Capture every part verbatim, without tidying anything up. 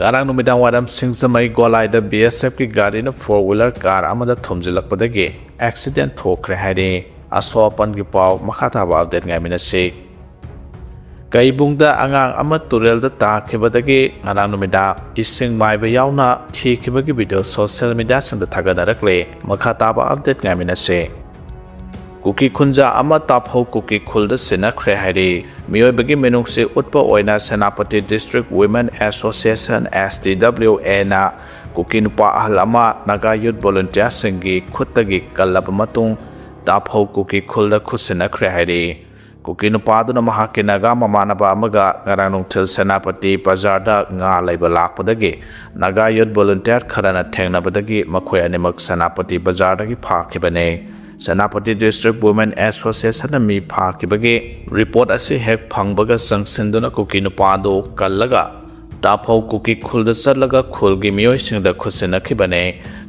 ꯉꯔꯥꯡ ꯅꯨꯃꯤꯗꯥꯡ ꯋꯥꯏꯔꯝ ꯁꯤꯡꯖꯃꯩ ꯒꯣꯂꯥꯏꯗ B S F ꯀꯤ ꯒꯥꯔꯤꯅ four wheeler car ꯑꯃꯗ ꯊꯣꯝꯖꯤꯜꯂꯛꯄꯗꯒꯤ accident ꯊꯣꯛꯈ꯭ꯔꯦ ꯍꯥꯏꯔꯤ꯫ ꯑꯁꯣꯛ ꯑꯄꯟꯒꯤ ꯄꯥꯎ ꯃꯈꯥ ꯇꯥꯕ update ꯉꯥꯏꯃꯤꯟꯅꯁꯤ꯫ ꯀꯩꯕꯨꯡꯗ ꯑꯉꯥꯡ ꯑꯃ ꯇꯨꯔꯦꯜꯗ ꯇꯥꯈꯤꯕꯗꯒꯤ ꯉꯔꯥꯡ ꯅꯨꯃꯤꯗꯥꯡ ꯏꯁꯤꯡ ꯃꯥꯏꯕ ꯌꯥꯎꯅ ꯊꯤꯈꯤꯕꯒꯤ video social media ꯁꯤꯡꯗ ꯊꯥꯒꯠꯅꯔꯛꯂꯦ꯫ ꯃꯈꯥ ꯇꯥꯕ update ꯉꯥꯏꯃꯤꯟꯅꯁꯤ꯫ ꯀꯨꯀꯤ ꯈꯨꯟꯖꯥ ꯑꯃ ꯇꯥꯐꯧ ꯀꯨꯀꯤ ꯈꯨꯜꯗ ꯁꯤꯟꯅꯈ꯭ꯔꯦ ꯍꯥꯏꯔꯤ꯫ ꯃꯤꯑꯣꯏꯕꯒꯤ ꯃꯤꯅꯨꯡꯁꯤ ꯎꯠꯄ ꯑꯣꯏꯅ Senapati District Women Association, S D W A ꯅ ꯀꯨꯀꯤ ꯅꯨꯄꯥ ꯑꯍꯜ ꯑꯃ Naga Youth Volunteer ꯁꯤꯡꯒꯤ ꯈꯨꯠꯇꯒꯤ ꯀꯜꯂꯕ ꯃꯇꯨꯡ ꯇꯥꯐꯧ ꯀꯨꯀꯤ ꯈꯨꯜꯗ ꯈꯨꯠꯁꯤꯟꯅꯈ꯭ꯔꯦ ꯍꯥꯏꯔꯤ꯫ ꯀꯨꯀꯤ ꯅꯨꯄꯥꯗꯨꯅ ꯃꯍꯥꯛꯀꯤ ꯅꯥꯒꯥ ꯃꯃꯥꯟꯅꯕ ꯑꯃꯒ ꯉꯔꯥꯡ ꯅꯨꯡꯊꯤꯜ ꯁꯦꯅꯥꯄꯇꯤ ꯕꯖꯥꯔꯗ ꯉꯥ ꯂꯩꯕ ꯂꯥꯛꯄꯗꯒꯤ Naga Youth Volunteer ꯈꯔꯅ ꯊꯦꯡꯅꯕꯗꯒꯤ ꯃꯈꯣꯏ ꯑꯅꯤꯃꯛ ꯁꯦꯅꯥꯄꯇꯤ ꯕꯖꯥꯔꯗꯒꯤ ꯐꯥꯈꯤꯕꯅꯤ꯫ ꯁꯦꯅꯥꯄꯇꯤ District Women Association ꯅ ꯃꯤ ꯐꯥꯈꯤꯕꯒꯤ report ꯑꯁꯤ ꯍꯦꯛ ꯐꯪꯕꯒ ꯆꯪꯁꯤꯟꯗꯨꯅ ꯀꯨꯀꯤ ꯅꯨꯄꯥ ꯑꯗꯨ ꯀꯜꯂꯒ ꯇꯥꯐꯧ ꯀꯨꯀꯤ ꯈꯨꯜꯗ ꯆꯠꯂꯒ ꯈꯨꯜꯒꯤ ꯃꯤꯑꯣꯏꯁꯤꯡꯗ ꯈꯨꯠꯁꯤꯟꯅꯈꯤꯕꯅꯤ꯫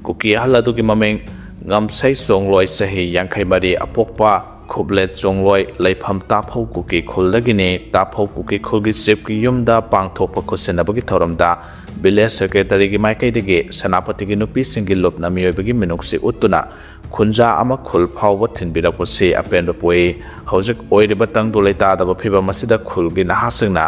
ꯀꯨꯀꯤ ꯑꯍꯜ ꯑꯗꯨꯒꯤ ꯃꯃꯤꯡ ꯉꯝꯁꯩ ꯆꯣꯡꯂꯣꯏ, ꯆꯍꯤ ꯌꯥꯡꯈꯩ ꯃꯔꯤ, ꯑꯄꯣꯛꯄ ꯈꯨꯕꯂꯦꯠ ꯆꯣꯡꯂꯣꯏ, ꯂꯩꯐꯝ ꯇꯥꯐꯧ ꯀꯨꯀꯤ ꯈꯨꯜꯗꯒꯤꯅꯤ꯫ ꯇꯥꯐꯧ ꯀꯨꯀꯤ ꯈꯨꯜꯒꯤ chief ꯀꯤ ꯌꯨꯝꯗ ꯄꯥꯡꯊꯣꯛꯄ ꯈꯨꯠꯁꯤꯟꯅꯕꯒꯤ ꯊꯧꯔꯝꯗ village secretary ꯒꯤ ꯃꯥꯏꯀꯩꯗꯒꯤ ꯁꯦꯅꯥꯄꯇꯤꯒꯤ ꯅꯨꯄꯤꯁꯤꯡꯒꯤ ꯂꯨꯞꯅ ꯃꯤꯑꯣꯏꯕꯒꯤ ꯃꯤꯅꯨꯡꯁꯤ ꯎꯠꯇꯨꯅ ꯈꯨꯟꯖꯥ ꯑꯃ ꯈꯨꯜ ꯐꯥꯎꯕ ꯊꯤꯟꯕꯤꯔꯛꯄꯁꯤ ꯑꯄꯦꯟꯕ ꯄꯣꯛꯏ꯫ ꯍꯧꯖꯤꯛ ꯑꯣꯏꯔꯤꯕ ꯇꯪꯗꯨ ꯂꯩꯇꯥꯗꯕ ꯐꯤꯕꯝ ꯑꯁꯤꯗ ꯈꯨꯜꯒꯤ ꯅꯍꯥꯁꯤꯡꯅ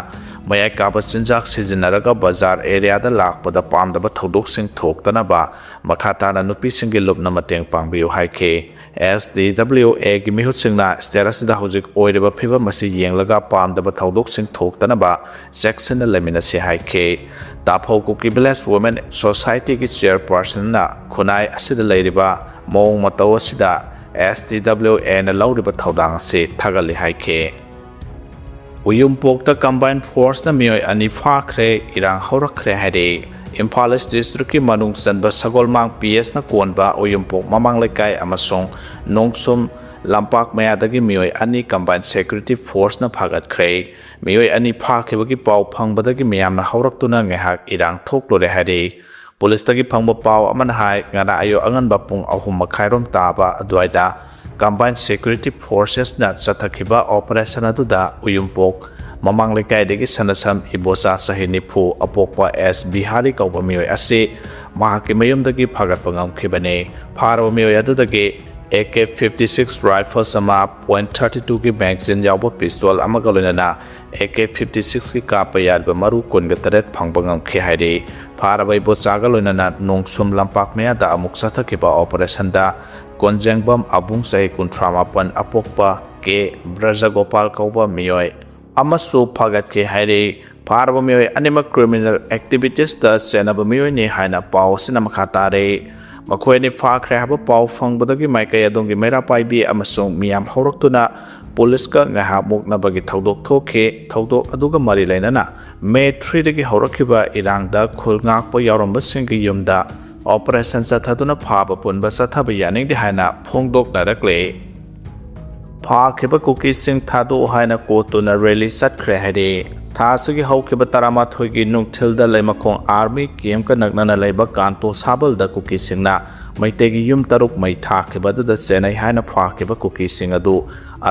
ꯃꯌꯥꯏ ꯀꯥꯕ ꯆꯤꯟꯖꯥꯛ ꯁꯤꯖꯤꯟꯅꯔꯒ ꯕꯖꯥꯔ area ꯗ ꯂꯥꯛꯄꯗ ꯄꯥꯝꯗꯕ ꯊꯧꯗꯣꯛꯁꯤꯡ ꯊꯣꯛꯇꯅꯕ ꯃꯈꯥ ꯇꯥꯅ ꯅꯨꯄꯤꯁꯤꯡꯒꯤ ꯂꯨꯞꯅ ꯃꯇꯦꯡ ꯄꯥꯡꯕꯤꯌꯨ ꯍꯥꯏꯈꯤ꯫ S D W A ꯒꯤ ꯃꯤꯍꯨꯠꯁꯤꯡꯅ state ꯑꯁꯤꯗ ꯍꯧꯖꯤꯛ ꯑꯣꯏꯔꯤꯕ ꯐꯤꯕꯝ ꯑꯁꯤ ꯌꯦꯡꯂꯒ ꯄꯥꯝꯗꯕ ꯊꯧꯗꯣꯛꯁꯤꯡ ꯊꯣꯛꯇꯅꯕ ꯆꯦꯛꯁꯤꯟꯅ ꯂꯩꯃꯤꯟꯅꯁꯤ ꯍꯥꯏꯈꯤ꯫ ꯇꯥꯐꯧ ꯀꯨꯀꯤ village women society ꯒꯤ chairperson ꯅ ꯈꯨꯟꯅꯥꯏ ꯑꯁꯤꯗ ꯂꯩꯔꯤꯕ ꯃꯑꯣꯡ ꯃꯇꯧ ꯑꯁꯤꯗ S D W A ꯅ ꯂꯧꯔꯤꯕ ꯊꯧꯗꯥꯡ ꯑꯁꯤ ꯊꯥꯒꯠꯂꯤ ꯍꯥꯏꯈꯤ꯫ ꯎꯌꯨꯝꯄꯣꯛꯇ combined force ꯅ ꯃꯤꯑꯣꯏ ꯑꯅꯤ ꯐꯥꯈ꯭ꯔꯦ, ꯏꯔꯥꯡ ꯍꯧꯔꯛꯈ꯭ꯔꯦ ꯍꯥꯏꯔꯤ꯫ ꯏꯝꯐꯥꯜ East District ꯀꯤ ꯃꯅꯨꯡ ꯆꯟꯕ ꯁꯒꯣꯜꯃꯥꯡ P S ꯅ ꯀꯣꯟꯕ ꯎꯌꯨꯝꯄꯣꯛ ꯃꯃꯥꯡ ꯂꯩꯀꯥꯏ ꯑꯃꯁꯨꯡ ꯅꯣꯡꯁꯨꯝ ꯂꯝꯄꯥꯛ ꯃꯌꯥꯗꯒꯤ ꯃꯤꯑꯣꯏ ꯑꯅꯤ combined security force ꯅ ꯐꯥꯒꯠꯈ꯭ꯔꯦ꯫ ꯃꯤꯑꯣꯏ ꯑꯅꯤ ꯐꯥꯈꯤꯕꯒꯤ ꯄꯥꯎ ꯐꯪꯕꯗꯒꯤ ꯃꯤꯌꯥꯝꯅ ꯍꯧꯔꯛꯇꯨꯅ ꯉꯥꯏꯍꯥꯛ ꯏꯔꯥꯡ ꯊꯣꯛꯂꯨꯔꯦ ꯍꯥꯏꯔꯤ꯫ ꯄꯨꯂꯤꯁꯇꯒꯤ ꯐꯪꯕ ꯄꯥꯎ ꯑꯃꯅ ꯍꯥꯏ, ꯉꯔꯥꯡ ꯑꯌꯨꯛ ꯑꯉꯟꯕ ꯄꯨꯡ ꯑꯍꯨꯝ ꯃꯈꯥꯏꯔꯣꯝ ꯇꯥꯕ ꯑꯗꯨꯋꯥꯏꯗ combined security forces ꯅ ꯆꯠꯊꯈꯤꯕ operation ꯑꯗꯨꯗ ꯎꯌꯨꯝꯄꯣꯛ ꯃꯃꯥꯡ ꯂꯩꯀꯥꯏꯗꯒꯤ ꯁꯅꯁꯝ ꯏꯕꯣꯆꯥ ꯆꯍꯤ ꯅꯤꯐꯨ ꯑꯄꯣꯛꯄ ꯑꯦꯁ ꯕꯤꯍꯥꯔꯤ ꯀꯧꯕ ꯃꯤꯑꯣꯏ ꯑꯁꯤ ꯃꯍꯥꯛꯀꯤ ꯃꯌꯨꯝꯗꯒꯤ ꯐꯥꯒꯠꯄ ꯉꯝꯈꯤꯕꯅꯤ꯫ ꯐꯥꯔꯕ ꯃꯤꯑꯣꯏ ꯑꯗꯨꯗꯒꯤ A K fifty six rifles ꯑꯃ, point thirty two ꯒꯤ magazine ꯌꯥꯎꯕ pistol ꯑꯃꯒ ꯂꯣꯏꯅꯅ ꯑꯦ ꯀꯦ ꯐꯤꯐꯇꯤ ꯁꯤꯛꯁꯀꯤ ꯀꯥꯞꯄ ꯌꯥꯔꯤꯕ ꯃꯔꯨ ꯀꯨꯟꯒ ꯇꯔꯦꯠ ꯐꯪꯕ ꯉꯝꯈꯤ ꯍꯥꯏꯔꯤ꯫ ꯐꯥꯔꯕ ꯏꯕꯣꯆꯥꯒ ꯂꯣꯏꯅꯅ ꯅꯣꯡꯁꯨꯝ ꯂꯝꯄꯥꯛ ꯃꯌꯥꯗ ꯑꯃꯨꯛ ꯆꯠꯊꯈꯤꯕ operationꯗ ꯀꯣꯟꯖꯦꯡꯕꯝ ꯑꯕꯨꯡ ꯆꯍꯤ ꯀꯨꯟꯊ꯭ꯔꯥ ꯃꯥꯄꯟ ꯑꯄꯣꯛꯄ ꯀꯦ ꯕ꯭ꯔꯖꯒꯣꯄꯥꯜ ꯀꯧꯕ ꯃꯤꯑꯣꯏ ꯑꯃꯁꯨ ꯐꯥꯒꯠꯈꯤ ꯍꯥꯏꯔꯤ꯫ ꯐꯥꯔꯕ ꯃꯤꯑꯣꯏ ꯑꯅꯤꯃꯛ criminal activitiesꯇ ꯆꯦꯟꯅꯕ ꯃꯤꯑꯣꯏꯅꯤ ꯍꯥꯏꯅ ꯄꯥꯎ ꯑꯁꯤꯅ ꯃꯈꯥ ꯇꯥꯔꯤ꯫ ꯃꯈꯣꯏ ꯑꯅꯤ ꯐꯥꯈ꯭ꯔꯦ ꯍꯥꯏꯕ ꯄꯥꯎ ꯐꯪꯕꯗꯒꯤ ꯃꯥꯏꯀꯩ ꯑꯗꯣꯝꯒꯤ ꯃꯩꯔꯥ ꯄꯥꯏꯕꯤ ꯑꯃꯁꯨꯡ ꯃꯤꯌꯥꯝ ꯍꯧꯔꯛꯇꯨꯅ ꯄꯨꯂꯤꯁꯀ ꯉꯥꯏꯍꯥꯛ ꯃꯨꯛꯅꯕꯒꯤ ꯊꯧꯗꯣꯛ ꯊꯣꯛꯈꯤ꯫ ꯊꯧꯗꯣꯛ ꯑꯗꯨꯒ ꯃꯔꯤ ꯂꯩꯅꯅ ꯃꯦ ꯊ꯭ꯔꯤꯗꯒꯤ ꯍꯧꯔꯛꯈꯤꯕ ꯏꯔꯥꯡꯗ ꯈꯨꯜ ꯉꯥꯛꯄ ꯌꯥꯎꯔꯝꯕꯁꯤꯡꯒꯤ ꯌꯨꯝꯗ operation ꯆꯠꯊꯗꯨꯅ ꯐꯥꯕ ꯄꯨꯟꯕ ꯆꯠꯊꯕ ꯌꯥꯅꯤꯡꯗꯦ ꯍꯥꯏꯅ ꯐꯣꯡꯗꯣꯛꯅꯔꯛꯂꯤ꯫ ꯐꯥꯈꯤꯕ ꯀꯨꯀꯤꯁꯤꯡ ꯊꯥꯗꯣꯛꯎ ꯍꯥꯏꯅ ꯀꯣꯠꯇꯨꯅ rally ꯆꯠꯈ꯭ꯔꯦ ꯍꯥꯏꯔꯤ꯫ ꯊꯥ ꯑꯁꯤꯒꯤ ꯍꯧꯈꯤꯕ ꯇꯔꯥꯃꯥꯊꯣꯏꯒꯤ ꯅꯨꯡꯊꯤꯜꯗ ꯂꯩꯃꯈꯣꯡ army campꯀ ꯅꯛꯅꯅ ꯂꯩꯕ ꯀꯥꯟꯇꯣ ꯁꯥꯕꯜꯗ ꯀꯨꯀꯤꯁꯤꯡꯅ ꯃꯩꯇꯩꯒꯤ ꯌꯨꯝ ꯇꯔꯨꯛ ꯃꯩ ꯊꯥꯈꯤꯕ ꯑꯗꯨꯗ ꯆꯦꯟꯅꯩ ꯍꯥꯏꯅ ꯐꯥꯈꯤꯕ ꯀꯨꯀꯤꯁꯤꯡ ꯑꯗꯨ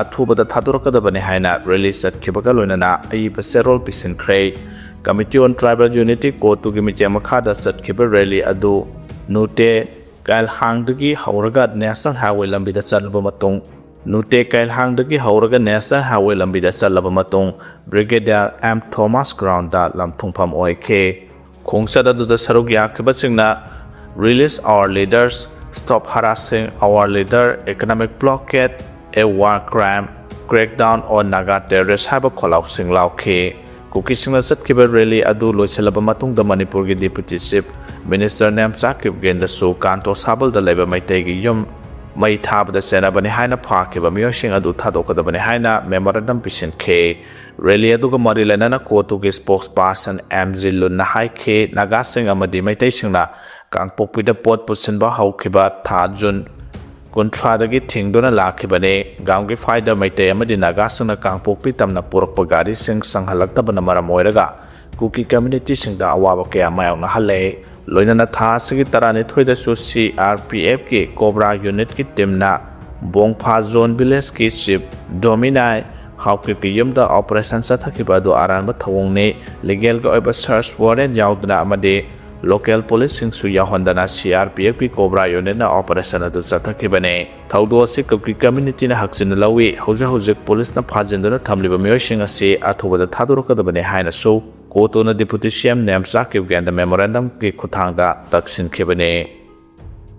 ꯑꯊꯨꯕꯗ ꯊꯥꯗꯣꯔꯛꯀꯗꯕꯅꯤ ꯍꯥꯏꯅ rally ꯆꯠꯈꯤꯕꯒ ꯂꯣꯏꯅꯅ ꯑꯏꯕ ꯆꯦꯔꯣꯜ ꯄꯤꯁꯤꯟꯈ꯭ꯔꯦ꯫ Committee on Tribal Unity ꯀꯣꯠꯇꯨꯒꯤ ꯃꯤꯠꯌꯦꯡ ꯃꯈꯥꯗ ꯆꯠꯈꯤꯕ rally ꯑꯗꯨ ꯅꯨꯇꯦ ꯀꯥꯏꯜꯍꯥꯡꯗꯒꯤ ꯍꯧꯔꯒ National Highway ꯂꯝꯕꯤꯗ ꯆꯠꯂꯕ ꯃꯇꯨꯡ, ꯅꯨꯇꯦ ꯀꯥꯏꯜꯍꯥꯡꯗꯒꯤ ꯍꯧꯔꯒ National Highway ꯂꯝꯕꯤꯗ ꯆꯠꯂꯕ ꯃꯇꯨꯡ, Brigadier ꯑꯦꯝ ꯊꯣꯃꯥꯁ groundꯗ ꯂꯝꯊꯨꯡꯐꯝ ꯑꯣꯏꯈꯤ꯫ ꯈꯣꯡꯆꯠ ꯑꯗꯨꯗ ꯁꯔꯨꯛ ꯌꯥꯈꯤꯕꯁꯤꯡꯅ Release our leaders, Stop harassing our leader, Economic blockade, a war crime, Crackdown on Naga terrorists ꯍꯥꯏꯕ ꯈꯣꯜꯂꯥꯎꯁꯤꯡ ꯂꯥꯎꯈꯤ꯫ ꯀꯨꯀꯤꯁꯤꯡꯅ ꯆꯠꯈꯤꯕ rally ꯑꯗꯨ ꯂꯣꯏꯁꯤꯜꯂꯕ ꯃꯇꯨꯡꯗ ꯃꯅꯤꯄꯨꯔꯒꯤ Deputy Chief Minister ꯅꯦꯝꯆꯥ ꯀꯤꯞꯒꯦꯟꯗꯁꯨ ꯀꯥꯟꯇꯣ ꯁꯥꯕꯜꯗ ꯂꯩꯕ ꯃꯩꯇꯩꯒꯤ ꯌꯨꯝ ꯃꯩ ꯊꯥꯕꯗ ꯆꯦꯟꯅꯕꯅꯤ ꯍꯥꯏꯅ ꯐꯥꯈꯤꯕ ꯃꯤꯑꯣꯏꯁꯤꯡ ꯑꯗꯨ ꯊꯥꯗꯣꯛꯀꯗꯕꯅꯤ ꯍꯥꯏꯅ memorandum ꯄꯤꯁꯤꯟꯈꯤ꯫ Rally ꯑꯗꯨꯒ ꯃꯔꯤ ꯂꯩꯅꯅ ꯀꯣꯠꯇꯨꯒꯤ spokesperson ꯑꯦꯝ ꯖꯤ ꯂꯨꯟꯅ ꯍꯥꯏꯈꯤ, ꯅꯥꯒꯥꯁꯤꯡ ꯑꯃꯗꯤ ꯃꯩꯇꯩꯁꯤꯡꯅ ꯀꯥꯡꯄꯣꯛꯄꯤꯗ ꯄꯣꯠ ꯄꯨꯁꯤꯟꯕ ꯍꯧꯈꯤꯕ ꯊꯥ ꯖꯨꯟ ꯀꯨꯟꯊ꯭ꯔꯥꯗꯒꯤ ꯊꯤꯡꯗꯨꯅ ꯂꯥꯛꯈꯤꯕꯅꯤ꯫ ꯒꯥꯝꯒꯤꯐꯥꯏꯗ ꯃꯩꯇꯩ ꯑꯃꯗꯤ ꯅꯥꯒꯥꯁꯤꯡꯅ ꯀꯥꯡꯄꯣꯛꯄꯤ ꯇꯝꯅ ꯄꯨꯔꯛꯄ ꯒꯥꯔꯤꯁꯤꯡ ꯆꯪꯍꯜꯂꯛꯇꯕꯅ ꯃꯔꯝ ꯑꯣꯏꯔꯒ ꯀꯨꯀꯤ communityꯁꯤꯡꯗ ꯑꯋꯥꯕ ꯀꯌꯥ ꯃꯥꯌꯣꯛꯅꯍꯜꯂꯦ꯫ ꯂꯣꯏꯅꯅ ꯊꯥ ꯑꯁꯤꯒꯤ ꯇꯔꯥꯅꯤꯊꯣꯏꯗꯁꯨ ꯁꯤ ꯑꯥꯔ ꯄꯤ ꯑꯦꯐꯀꯤ ꯀꯣꯕ꯭ꯔꯥ unitꯀꯤ teamꯅ ꯕꯣꯡꯐꯥ zone villageꯀꯤ chief ꯗꯣꯃꯤꯅꯥꯏ ꯍꯥꯎꯀꯤꯞꯀꯤ ꯌꯨꯝꯗ operation ꯆꯠꯊꯈꯤꯕ ꯑꯗꯨ ꯑꯔꯥꯟꯕ ꯊꯧꯑꯣꯡꯅꯤ꯫ Legalꯒꯤ ꯑꯣꯏꯕ search warrant ꯌꯥꯎꯗꯅ ꯑꯃꯗꯤ local policeꯁꯤꯡꯁꯨ ꯌꯥꯎꯍꯟꯗꯅ CRPFꯀꯤ COBRA unitꯅ operation ꯑꯗꯨ ꯆꯠꯊꯈꯤꯕꯅꯤ꯫ ꯊꯧꯗꯣꯛ ꯑꯁꯤ ꯀꯨꯀꯤ communityꯅ ꯍꯛꯆꯤꯟꯅ ꯂꯧꯏ꯫ ꯍꯧꯖꯤꯛ ꯍꯧꯖꯤꯛ policeꯅ ꯐꯥꯖꯤꯟꯗꯨꯅ ꯊꯝꯂꯤꯕ ꯃꯤꯑꯣꯏꯁꯤꯡ ꯑꯁꯤ ꯑꯊꯨꯕꯗ ꯊꯥꯗꯣꯔꯛꯀꯗꯕꯅꯤ ꯍꯥꯏꯅꯁꯨ ꯀꯣꯇꯣꯅ Deputy CM ꯅꯦꯝꯆꯥ ꯀꯤꯞꯒꯦꯟꯗ memorandumꯒꯤ ꯈꯨꯠꯊꯥꯡꯗ ꯇꯛꯁꯤꯟꯈꯤꯕꯅꯤ꯫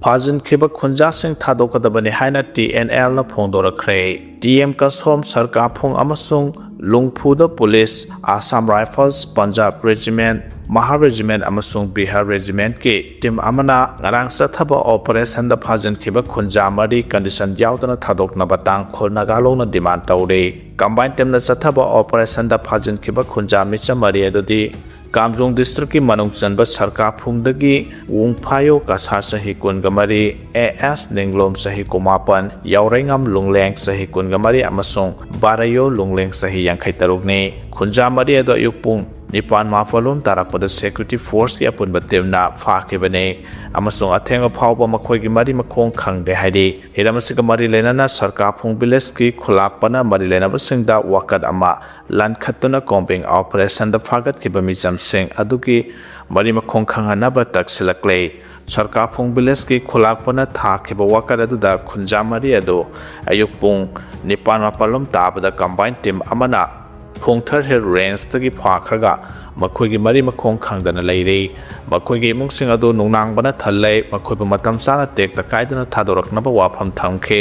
ꯐꯥꯖꯤꯟꯈꯤꯕ ꯈꯨꯟꯖꯥꯁꯤꯡ ꯊꯥꯗꯣꯛꯀꯗꯕꯅꯤ ꯍꯥꯏꯅ TNLꯅ ꯐꯣꯡꯗꯣꯔꯛꯈ꯭ꯔꯦ꯫ ꯇꯤ ꯑꯦꯝ ꯀꯁꯣꯝ, ꯁꯔꯀꯥꯐꯨꯡ ꯑꯃꯁꯨꯡ ꯂꯨꯡꯐꯨꯗ police, Assam Rifles, Punjab Regiment, Mahar Regiment ꯑꯃꯁꯨꯡ ꯕꯤꯍꯥꯔ Regimentꯀꯤ team ꯑꯃꯅ ꯉꯔꯥꯡ ꯆꯠꯊꯕ operationꯗ ꯐꯥꯖꯤꯟꯈꯤꯕ ꯈꯨꯟꯖꯥ ꯃꯔꯤ condition ꯌꯥꯎꯗꯅ ꯊꯥꯗꯣꯛꯅꯕ ꯇꯥꯡꯈꯨꯜ ꯅꯥꯒꯥ ꯂꯣꯡꯅ demand ꯇꯧꯔꯤ꯫ Combined teamꯅ ꯆꯠꯊꯕ operationꯗ ꯐꯥꯖꯤꯟꯈꯤꯕ ꯈꯨꯟꯖꯥ ꯃꯤꯆꯝ ꯃꯔꯤ ꯑꯗꯨꯗꯤ ꯀꯥꯝꯖꯣꯡ districtꯀꯤ ꯃꯅꯨꯡ ꯆꯟꯕ ꯁꯔꯀꯥꯐꯨꯡꯗꯒꯤ ꯋꯨꯡꯐꯥꯌꯣ ꯀꯁꯥꯔ ꯆꯍꯤ ꯀꯨꯟꯒ ꯃꯔꯤ, ꯑꯦ ꯑꯦꯁ ꯅꯤꯡꯂꯣꯝ ꯆꯍꯤ ꯀꯨꯟꯃꯥꯄꯟ, ꯌꯥꯎꯔꯩꯉꯥꯝ ꯂꯨꯡꯂꯦꯡ ꯆꯍꯤ ꯀꯨꯟꯒ ꯃꯔꯤ ꯑꯃꯁꯨꯡ ꯕꯥꯔꯥꯌꯣ ꯂꯨꯡꯂꯦꯡ ꯆꯍꯤ ꯌꯥꯡꯈꯩ ꯇꯔꯨꯛꯅꯤ꯫ ꯈꯨꯟꯖꯥ ꯃꯔꯤ ꯑꯗꯨ ꯑꯌꯨꯛ ꯄꯨꯡ ꯅꯤꯄꯥꯟ ꯃꯥꯄꯜꯂꯣꯝ ꯇꯥꯔꯛꯄꯗ security forceꯀꯤ ꯑꯄꯨꯟꯕ teamꯅ ꯐꯥꯈꯤꯕꯅꯤ ꯑꯃꯁꯨꯡ ꯑꯊꯦꯡꯕ ꯐꯥꯎꯕ ꯃꯈꯣꯏꯒꯤ ꯃꯔꯤ ꯃꯈꯣꯡ ꯈꯪꯗꯦ ꯍꯥꯏꯔꯤ꯫ ꯍꯤꯔꯝ ꯑꯁꯤꯒ ꯃꯔꯤ ꯂꯩꯅꯅ ꯁꯔꯀꯥꯐꯨꯡ villageꯀꯤ ꯈꯨꯂꯥꯛꯄꯅ ꯃꯔꯤ ꯂꯩꯅꯕꯁꯤꯡꯗ ꯋꯥꯀꯠ ꯑꯃ ꯂꯥꯟꯈꯠꯇꯨꯅ combing operationꯗ ꯐꯥꯒꯠꯈꯤꯕ ꯃꯤꯆꯝꯁꯤꯡ ꯑꯗꯨꯒꯤ ꯃꯔꯤ ꯃꯈꯣꯡ ꯈꯪꯍꯟꯅꯕ ꯇꯛꯁꯤꯜꯂꯛꯂꯦ꯫ ꯁꯔꯀꯥꯐꯨꯡ villageꯀꯤ ꯈꯨꯂꯥꯛꯄꯅ ꯊꯥꯈꯤꯕ ꯋꯥꯀꯠ ꯑꯗꯨꯗ ꯈꯨꯟꯖꯥ ꯃꯔꯤ ꯑꯗꯨ ꯑꯌꯨꯛ ꯄꯨꯡ ꯅꯤꯄꯥꯟ ꯃꯥꯄꯜꯂꯣꯝ ꯇꯥꯕꯗ combined team ꯑꯃꯅ ꯐꯣꯡꯊꯔ Hill Rangeꯇꯒꯤ ꯐꯥꯈ꯭ꯔꯒ ꯃꯈꯣꯏꯒꯤ ꯃꯔꯤ ꯃꯈꯣꯡ ꯈꯪꯗꯅ ꯂꯩꯔꯤ꯫ ꯃꯈꯣꯏꯒꯤ ꯏꯃꯨꯡꯁꯤꯡ ꯑꯗꯨ ꯅꯨꯡꯅꯥꯡꯕꯅ ꯊꯜꯂꯦ꯫ ꯃꯈꯣꯏꯕꯨ ꯃꯇꯝ ꯆꯥꯅ ꯇꯦꯛꯇ ꯀꯥꯏꯗꯅ ꯊꯥꯗꯣꯔꯛꯅꯕ ꯋꯥꯐꯝ ꯊꯝꯈꯤ꯫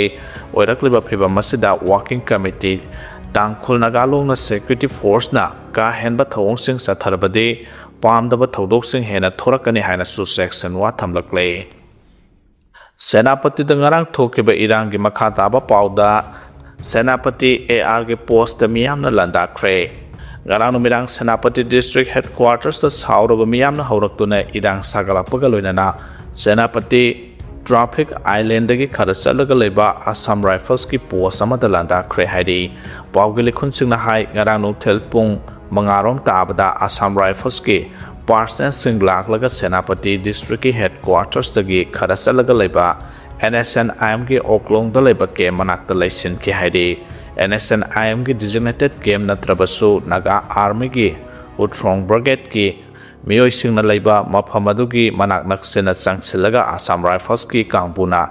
ꯑꯣꯏꯔꯛꯂꯤꯕ ꯐꯤꯚꯝ ꯑꯁꯤꯗ working committee ꯇꯥꯡꯈꯨꯜ ꯅꯥꯒꯥ ꯂꯣꯡꯅ security forceꯅ ꯀꯥ ꯍꯦꯟꯕ ꯊꯧꯑꯣꯡꯁꯤꯡ ꯆꯠꯊꯔꯕꯗꯤ ꯄꯥꯝꯗꯕ ꯊꯧꯗꯣꯛꯁꯤꯡ ꯍꯦꯟꯅ ꯊꯣꯔꯛꯀꯅꯤ ꯍꯥꯏꯅꯁꯨ ꯆꯦꯛꯁꯤꯟꯋꯥ ꯊꯝꯂꯛꯂꯦ꯫ ꯁꯦꯅꯥꯄꯇꯤꯗ ꯉꯔꯥꯡ ꯊꯣꯛꯈꯤꯕ ꯏꯔꯥꯡꯒꯤ ꯃꯈꯥ ꯇꯥꯕ ꯄꯥꯎꯗ, ꯁꯦꯅꯥꯄꯇꯤ ARꯒꯤ postꯇ ꯃꯤꯌꯥꯝꯅ ꯂꯥꯟꯗꯥꯈ꯭ꯔꯦ꯫ ꯉꯔꯥꯡ ꯅꯨꯃꯤꯗꯥꯡ ꯁꯦꯅꯥꯄꯇꯤ district headquartersꯇ ꯁꯥꯎꯔꯕ ꯃꯤꯌꯥꯝꯅ ꯍꯧꯔꯛꯇꯨꯅ ꯏꯔꯥꯡ ꯁꯥꯒꯠꯂꯛꯄꯒ ꯂꯣꯏꯅꯅ ꯁꯦꯅꯥꯄꯇꯤ traffic islandꯗꯒꯤ ꯈꯔ ꯆꯠꯂꯒ ꯂꯩꯕ Assam Riflesꯀꯤ post ꯑꯃꯗ ꯂꯥꯟꯗꯥꯈ꯭ꯔꯦ ꯍꯥꯏꯔꯤ꯫ ꯄꯥꯎꯒꯤ ꯂꯤꯈꯨꯟꯁꯤꯡꯅ ꯍꯥꯏ, ꯉꯔꯥꯡ ꯅꯨꯡꯊꯤꯜ ꯄꯨꯡ ꯃꯉꯥꯔꯣꯝ ꯇꯥꯕꯗ Assam Riflesꯀꯤ personnelꯁꯤꯡ ꯂꯥꯛꯂꯒ ꯁꯦꯅꯥꯄꯇꯤ districtꯀꯤ headquartersꯇꯒꯤ ꯈꯔ ꯆꯠꯂꯒ ꯂꯩꯕ NSCN-IMꯒꯤ ꯑꯣꯛꯂꯣꯡꯗ ꯂꯩꯕ camp ꯃꯅꯥꯛꯇ ꯂꯩꯁꯤꯟꯈꯤ ꯍꯥꯏꯔꯤ꯫ NSCN-IMꯒꯤ designated camp ꯅꯠꯇ꯭ꯔꯕꯁꯨ Naga Armyꯒꯤ Uthrong Brigadeꯀꯤ ꯃꯤꯑꯣꯏꯁꯤꯡꯅ ꯂꯩꯕ ꯃꯐꯝ ꯑꯗꯨꯒꯤ ꯃꯅꯥꯛ ꯅꯛꯁꯤꯟꯅ ꯆꯪꯁꯤꯜꯂꯒ Assam Riflesꯀꯤ ꯀꯥꯡꯕꯨꯅ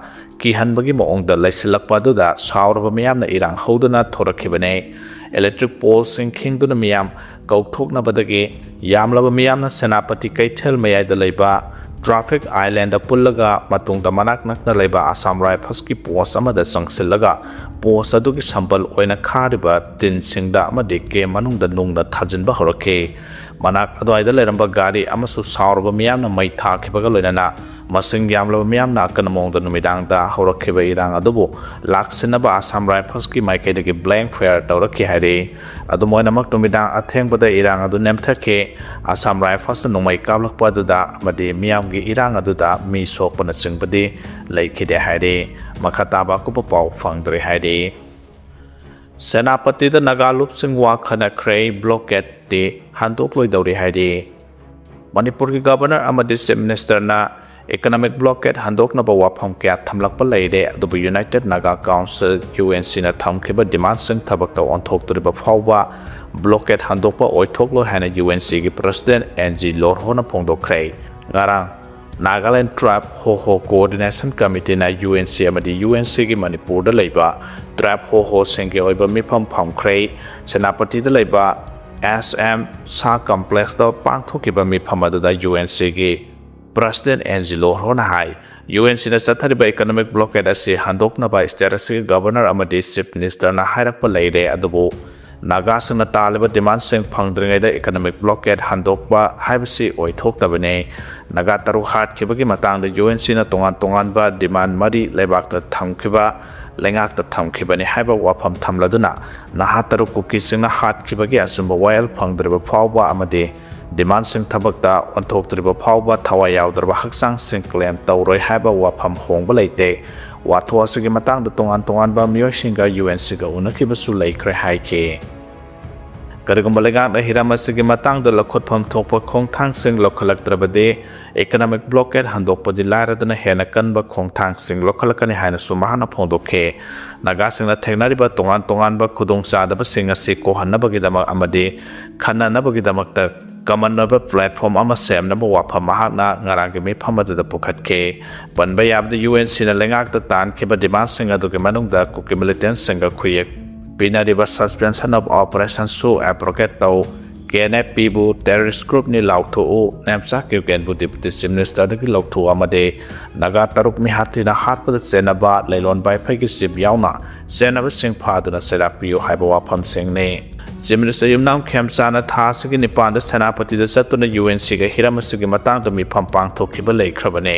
ꯀꯤꯍꯟꯕꯒꯤ ꯃꯑꯣꯡꯗ ꯂꯩꯁꯤꯜꯂꯛꯄ ꯑꯗꯨꯗ ꯁꯥꯎꯔꯕ ꯃꯤꯌꯥꯝꯅ ꯏꯔꯥꯡ ꯍꯧꯗꯨꯅ ꯊꯣꯔꯛꯈꯤꯕꯅꯤ꯫ Electric poleꯁꯤꯡ ꯈꯤꯡꯗꯨꯅ ꯃꯤꯌꯥꯝ ꯀꯧꯊꯣꯛꯅꯕꯗꯒꯤ ꯌꯥꯝꯂꯕ ꯃꯤꯌꯥꯝꯅ ꯁꯦꯅꯥꯄꯇꯤ ꯀꯩꯊꯦꯜ ꯃꯌꯥꯏꯗ ꯂꯩꯕ traffic islandꯗ ꯄꯨꯜꯂꯒ ꯃꯇꯨꯡꯗ ꯃꯅꯥꯛ ꯅꯛꯅ ꯂꯩꯕ Assam Riflesꯀꯤ post ꯑꯃꯗ ꯆꯪꯁꯤꯜꯂꯒ post ꯑꯗꯨꯒꯤ ꯁꯝꯕꯜ ꯑꯣꯏꯅ ꯈꯥꯔꯤꯕ ꯇꯤꯟꯁꯤꯡꯗ ꯑꯃꯗꯤ camp ꯃꯅꯨꯡꯗ ꯅꯨꯡꯅ ꯊꯥꯖꯤꯟꯕ ꯍꯧꯔꯛꯈꯤ꯫ ꯃꯅꯥꯛ ꯑꯗꯨꯋꯥꯏꯗ ꯂꯩꯔꯝꯕ ꯒꯥꯔꯤ ꯑꯃꯁꯨ ꯁꯥꯎꯔꯕ ꯃꯤꯌꯥꯝꯅ ꯃꯩ ꯊꯥꯈꯤꯕꯒ ꯂꯣꯏꯅꯅ ꯃꯁꯤꯡ ꯌꯥꯝꯂꯕ ꯃꯤꯌꯥꯝꯅ ꯑꯀꯟꯕ ꯃꯑꯣꯡꯗ ꯅꯨꯃꯤꯗꯥꯡꯗ ꯍꯧꯔꯛꯈꯤꯕ ꯏꯔꯥꯡ ꯑꯗꯨꯕꯨ ꯂꯥꯛꯁꯤꯟꯅꯕ Assam Riflesꯀꯤ ꯃꯥꯏꯀꯩꯗꯒꯤ blank fire ꯇꯧꯔꯛꯈꯤ ꯍꯥꯏꯔꯤ꯫ ꯑꯗꯨꯝ ꯑꯣꯏꯅꯃꯛ, ꯅꯨꯃꯤꯗꯥꯡ ꯑꯊꯦꯡꯕꯗ ꯏꯔꯥꯡ ꯑꯗꯨ ꯅꯦꯝꯊꯈꯤ꯫ Assam Riflesꯅ ꯅꯣꯡꯃꯩ ꯀꯥꯞꯂꯛꯄ ꯑꯗꯨꯗ ꯑꯃꯗꯤ ꯃꯤꯌꯥꯝꯒꯤ ꯏꯔꯥꯡ ꯑꯗꯨꯗ ꯃꯤ ꯁꯣꯛꯄꯅꯆꯤꯡꯕꯗꯤ ꯂꯩꯈꯤꯗꯦ ꯍꯥꯏꯔꯤ꯫ ꯃꯈꯥ ꯇꯥꯕ ꯑꯀꯨꯞꯄ ꯄꯥꯎ ꯐꯪꯗ꯭ꯔꯤ ꯍꯥꯏꯔꯤ꯫ ꯁꯦꯅꯥꯄꯇꯤꯗ ꯅꯥꯒꯥ ꯂꯨꯞꯁꯤꯡ ꯋꯥ ꯈꯟꯅꯈ꯭ꯔꯦ, blockade ꯍꯟꯗꯣꯛꯂꯣꯏꯗꯧꯔꯤ ꯍꯥꯏꯔꯤ꯫ ꯃꯅꯤꯄꯨꯔꯒꯤ Governor ꯑꯃꯗꯤ Chief Ministerꯅ economic blockade ꯍꯟꯗꯣꯛꯅꯕ ꯋꯥꯐꯝ ꯀꯌꯥ ꯊꯝꯂꯛꯄ ꯂꯩꯔꯦ, ꯑꯗꯨꯕꯨ United Naga Council, UNCꯅ ꯊꯝꯈꯤꯕ demandꯁꯤꯡ ꯊꯕꯛꯇ ꯑꯣꯟꯊꯣꯛꯇ꯭ꯔꯤꯕ ꯐꯥꯎꯕ blockade ꯍꯟꯗꯣꯛꯄ ꯑꯣꯏꯊꯣꯛꯂꯣꯏ ꯍꯥꯏꯅ UNCꯒꯤ President NG Lorhoꯅ ꯐꯣꯡꯗꯣꯛꯈ꯭ꯔꯦ꯫ ꯉꯔꯥꯡ Nagaland Tribe Hoho Coordination Committeeꯅ UNC ꯑꯃꯗꯤ UNCꯒꯤ ꯃꯅꯤꯄꯨꯔꯗ ꯂꯩꯕ tribe Hohoꯁꯤꯡꯒꯤ ꯑꯣꯏꯕ ꯃꯤꯐꯝ ꯐꯝꯈ꯭ꯔꯦ꯫ ꯁꯦꯅꯥꯄꯇꯤꯗ ꯂꯩꯕ SM Shah Complexꯇ ꯄꯥꯡꯊꯣꯛꯈꯤꯕ ꯃꯤꯐꯝ ꯑꯗꯨꯗ UNCꯒꯤ President NG Lorhoꯅ ꯍꯥꯏ, UNCꯅ ꯆꯠꯊꯔꯤꯕ economic blockade ꯑꯁꯤ ꯍꯟꯗꯣꯛꯅꯕ state ꯑꯁꯤꯒꯤ Governor ꯑꯃꯗꯤ Chief Ministerꯅ ꯍꯥꯏꯔꯛꯄ ꯂꯩꯔꯦ, ꯑꯗꯨꯕꯨ ꯅꯥꯒꯥꯁꯤꯡꯅ ꯇꯥꯜꯂꯤꯕ demandꯁꯤꯡ ꯐꯪꯗ꯭ꯔꯤꯉꯩꯗ economic blockade ꯍꯟꯗꯣꯛꯄ ꯍꯥꯏꯕꯁꯤ ꯑꯣꯏꯊꯣꯛꯇꯕꯅꯤ꯫ ꯅꯥꯒꯥ ꯇꯔꯨꯛ ꯍꯥꯠꯈꯤꯕꯒꯤ ꯃꯇꯥꯡꯗ UNCꯅ ꯇꯣꯉꯥꯟ ꯇꯣꯉꯥꯟꯕ demand ꯃꯔꯤ ꯂꯩꯕꯥꯛꯇ ꯊꯝꯈꯤꯕ, ꯂꯩꯉꯥꯛꯇ ꯊꯝꯈꯤꯕꯅꯤ ꯍꯥꯏꯕ ꯋꯥꯐꯝ ꯊꯝꯂꯗꯨꯅ, ꯅꯍꯥ ꯇꯔꯨꯛ ꯀꯨꯀꯤꯁꯤꯡꯅ ꯍꯥꯠꯈꯤꯕꯒꯤ ꯑꯆꯨꯝꯕ ꯋꯥꯌꯦꯜ ꯐꯪꯗ꯭ꯔꯤꯕ ꯐꯥꯎꯕ ꯑꯃꯗꯤ demandꯁꯤꯡ ꯊꯕꯛꯇ ꯑꯣꯟꯊꯣꯛꯇ꯭ꯔꯤꯕ ꯐꯥꯎꯕ ꯊꯋꯥꯏ ꯌꯥꯎꯗ꯭ꯔꯕ ꯍꯛꯆꯥꯡꯁꯤꯡ claim ꯇꯧꯔꯣꯏ ꯍꯥꯏꯕ ꯋꯥꯐꯝ ꯍꯣꯡꯕ ꯂꯩꯇꯦ꯫ ꯋꯥꯊꯣꯛ ꯑꯁꯤꯒꯤ ꯃꯇꯥꯡꯗ ꯇꯣꯉꯥꯟ ꯇꯣꯉꯥꯟꯕ ꯃꯤꯑꯣꯏꯁꯤꯡꯒ UNCꯒ ꯎꯅꯈꯤꯕꯁꯨ ꯂꯩꯈ꯭ꯔꯦ ꯍꯥꯏꯈꯤ꯫ ꯀꯔꯤꯒꯨꯝꯕ ꯂꯩꯉꯥꯛꯅ ꯍꯤꯔꯝ ꯑꯁꯤꯒꯤ ꯃꯇꯥꯡꯗ ꯂꯧꯈꯠꯐꯝ ꯊꯣꯛꯄ ꯈꯣꯡꯊꯥꯡꯁꯤꯡ ꯂꯧꯈꯠꯂꯛꯇ꯭ꯔꯕꯗꯤ economic blockade ꯍꯟꯗꯣꯛꯄꯗꯤ ꯂꯥꯏꯔꯗꯅ ꯍꯦꯟꯅ ꯀꯟꯕ ꯈꯣꯡꯊꯥꯡꯁꯤꯡ ꯂꯧꯈꯠꯂꯛꯀꯅꯤ ꯍꯥꯏꯅꯁꯨ ꯃꯍꯥꯛꯅ ꯐꯣꯡꯗꯣꯛꯈꯤ꯫ ꯅꯥꯒꯥꯁꯤꯡꯅ ꯊꯦꯡꯅꯔꯤꯕ ꯇꯣꯉꯥꯟ ꯇꯣꯉꯥꯟꯕ ꯈꯨꯗꯣꯡꯆꯥꯗꯕꯁꯤꯡ ꯑꯁꯤ ꯀꯣꯛꯍꯟꯅꯕꯒꯤꯗꯃꯛ ꯑꯃꯗꯤ ꯈꯟꯅꯅꯕꯒꯤꯗꯃꯛꯇ common ꯑꯣꯏꯕ platform ꯑꯃ ꯁꯦꯝꯅꯕ ꯋꯥꯐꯝ ꯃꯍꯥꯛꯅ ꯉꯔꯥꯡꯒꯤ ꯃꯤꯐꯝ ꯑꯗꯨꯗ ꯄꯨꯈꯠꯈꯤ꯫ ꯄꯟꯕ ꯌꯥꯕꯗ, UNCꯅ ꯂꯩꯉꯥꯛꯇ ꯇꯥꯟꯈꯤꯕ demandꯁꯤꯡ ꯑꯗꯨꯒꯤ ꯃꯅꯨꯡꯗ ꯀꯨꯀꯤ militantꯁꯤꯡꯒ ꯈꯨꯌꯦꯛ ꯄꯤꯅꯔꯤꯕ suspension of operationꯁꯨ abrogate ꯇꯧ, KNFPꯕꯨ terrorist groupꯅꯤ ꯂꯥꯎꯊꯣꯛꯎ, ꯅꯦꯝꯆꯥ ꯀ꯭ꯌꯨꯀꯦꯟꯕꯨ Deputy Chief Ministerꯗꯒꯤ ꯂꯧꯊꯣꯛꯎ ꯑꯃꯗꯤ ꯅꯥꯒꯥ ꯇꯔꯨꯛ ꯃꯤꯍꯥꯠ ꯊꯤꯅ ꯍꯥꯠꯄꯗ ꯆꯦꯟꯅꯕ ꯂꯩꯂꯣꯟ ꯕꯥꯏꯐꯩꯒꯤ chief ꯌꯥꯎꯅ ꯆꯦꯟꯅꯕꯁꯤꯡ ꯐꯥꯗꯨꯅ ꯆꯩꯔꯥꯛ ꯄꯤꯌꯨ ꯍꯥꯏꯕ ꯋꯥꯐꯝꯁꯤꯡꯅꯤ꯫ Chief Minister ꯌꯨꯝꯅꯥꯝ ꯈꯦꯝꯆꯥꯅ ꯊꯥ ꯑꯁꯤꯒꯤ ꯅꯤꯄꯥꯟꯗ ꯁꯦꯅꯥꯄꯇꯤꯗ ꯆꯠꯇꯨꯅ UNCꯒ ꯍꯤꯔꯝ ꯑꯁꯤꯒꯤ ꯃꯇꯥꯡꯗ ꯃꯤꯐꯝ ꯄꯥꯡꯊꯣꯛꯈꯤꯕ ꯂꯩꯈ꯭ꯔꯕꯅꯤ꯫